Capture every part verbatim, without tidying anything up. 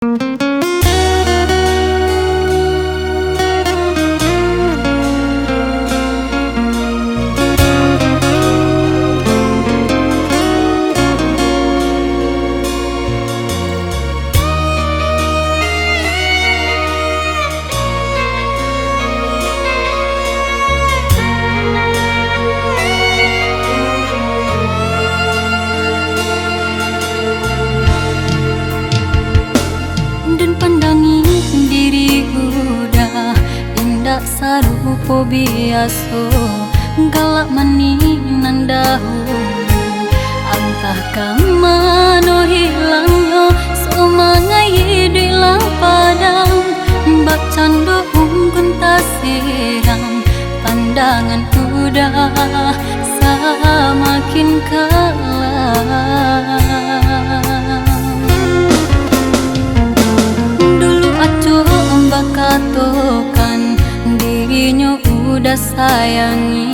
Den pandangi diri Uda, indak sarupo biaso, galak manih nan dahulu. Antah ka mano hilangnyo, sumangaik iduik lah padam, bak cando unggun tasiram, pandangan Uda samakin kalam. Dulu acok bakatokan, dirinyo Uda sayangi,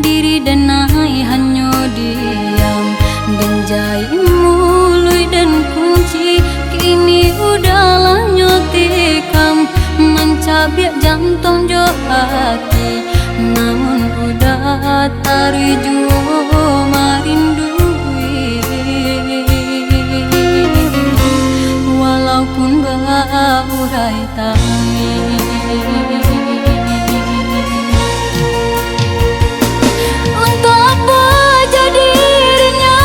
diri denai hanyo diam, den jaik muluik den kunci, kini Uda lah nyo tikam, mancabiak jantuang jo ati. Namun Uda taruih juo marindui, walaupun baurai tangih. Untuak apo jo dirinyo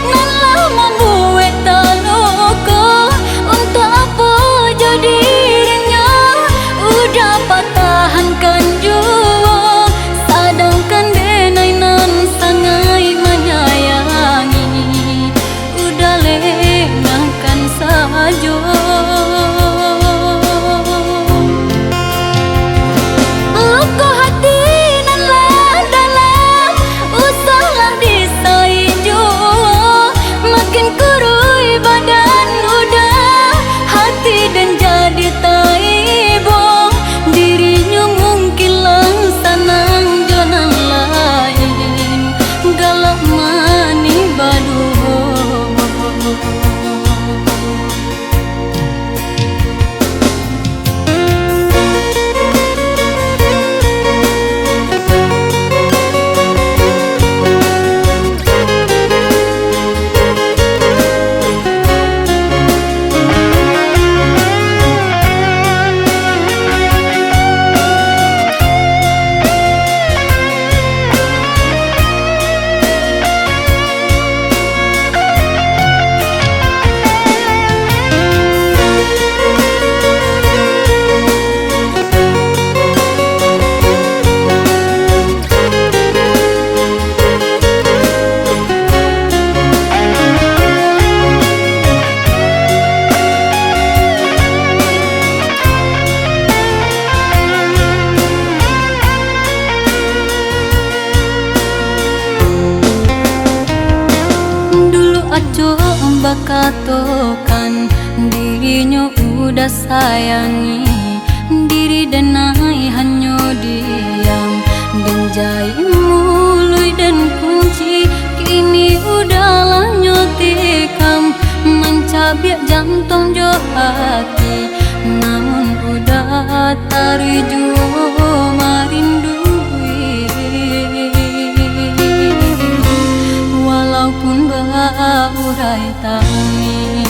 nan lah mambuek taluko? Untuak apo jo dirinyo Uda patahankan juo, sadangkan denai nan sangaik manyayangi Uda lengahkan sajo. Luko hati nan lah dalam, usahlah disai juo, makin kuruih badan Uda, hati den jadi taibong, dirinyo mungkin lah sanang jo nan lain, galak manih baduo. Dulu acok bakatokan, dirinyo Uda sayangi, diri denai hanyo diam, den jaik muluik den kunci, kini Uda lah nyo tikam, mancabiak jantuang jo ati. Namun Uda taruih juo marindui, walaupun baurai tangih.